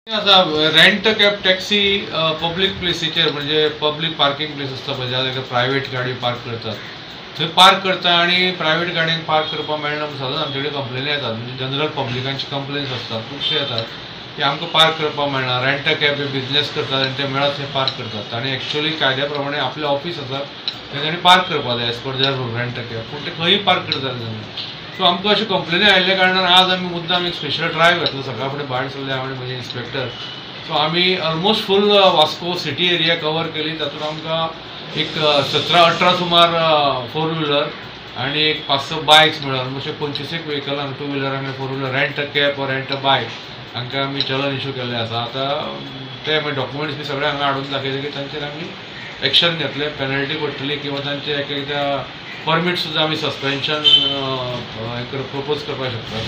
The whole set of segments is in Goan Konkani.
आसा रेंट कॅब टॅक्सी पब्लीक प्लेसीचेर म्हणजे पब्लीक पार्किंग प्लेस आसता पळय, ज्या जाग्यार प्रायवेट गाडी पार्क करतात थंय पार्क करता आनी प्रायवेट गाडयेक पार्क करपाक मेळना म्हूण सदांच आमचे कडेन कंप्लेनी येतात. म्हणजे जनरल पब्लिकांची कंप्लेन्स आसतात खुबशे येतात की आमकां पार्क करपाक मेळना, रेंट अ कॅब बिजनेस करतात आनी ते मेळत थंय पार्क करतात. आनी एक्चुअली कायद्या प्रमाणे आपलें ऑफीस आसा थंय तांणी पार्क करपाक जाय as per their rule rent a cab, पूण ते खंयूय पार्क करतात. सो आमकां अश्यो कंप्लेनी आयिल्ल्या कारणान आज आमी मुद्दाम एक स्पेशल ड्रायव्ह घेतलो. सकाळ फुडें भायर सरले हांव आनी म्हजे इन्स्पेक्टर. सो आमी almost full Vasco city area cover केली. तातूंत आमकां एक 17-18 सुमार फोर व्हिलर आनी एक 5-6 बायक्स मेळ्ळ्यो. ऑलमोस्ट 25 एक व्हेकलांक टू व्हिलर आनी four wheeler rent a cab or rent a bike हांकां आमी चलन इशू केल्लें आसा. आतां ते मागीर डॉक्युमेंट्स बी सगळे हांगा हाडून दाखयले की तांचेर आमी एक्शन घेतले, पेनल्टी पडटली किंवा तांचे एक एकदां परमीट सुद्दां आमी सस्पेन्शन प्रपोज करपाक शकतात,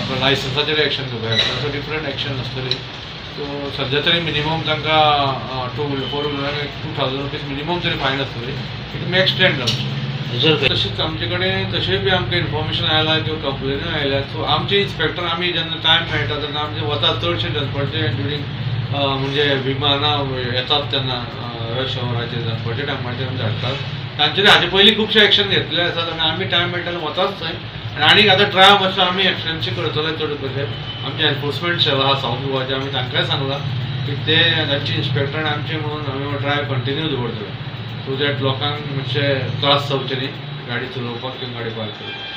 आपल्या लायसन्साचेर एक्शन घेवपाक शकतात. सो डिफरंट एक्शन आसतली. सो सद्या तरी मिनिमम तांकां टू व्हिलर फोर व्हिलरांक 2000 रुपीज मिनिमम तरी फायन आसतली. It may extend also. तशीच आमचे कडेन तशेंय बी आमकां इन्फॉर्मेशन आयलां किंवा कंप्लेनी आयल्या. सो आमचे इन्स्पेक्टर आमी जेन्ना टायम मेळटा तेन्ना आमचे वतात चडशे दनपारचे ड्युरींग म्हणजे विमानां येतात तेन्ना रश आवराचेर दनपारच्या टायमाचेर आमी धाडटात. तांचेर हाचे पयलीं खुबशे एक्शन घेतले आसात आनी आमी टायम मेळटा तेन्ना वताच थंय. आनी आनीक आतां ट्राय मातसो आमी एक्शनशी करतले चड कशें. आमचें एनफोर्समेंट सेल आसा सावथ गोवाचें, आमी तांकांय सांगलां की ते तांचे इन्स्पेक्टर आनी आमचे म्हणून आमी ड्रायव्ह कंटिन्यू दवरतले सो that लोकांक मातशे त्रास जावचे न्ही गाडी चलोवपाक किंवा गाडी पार्क करपाक.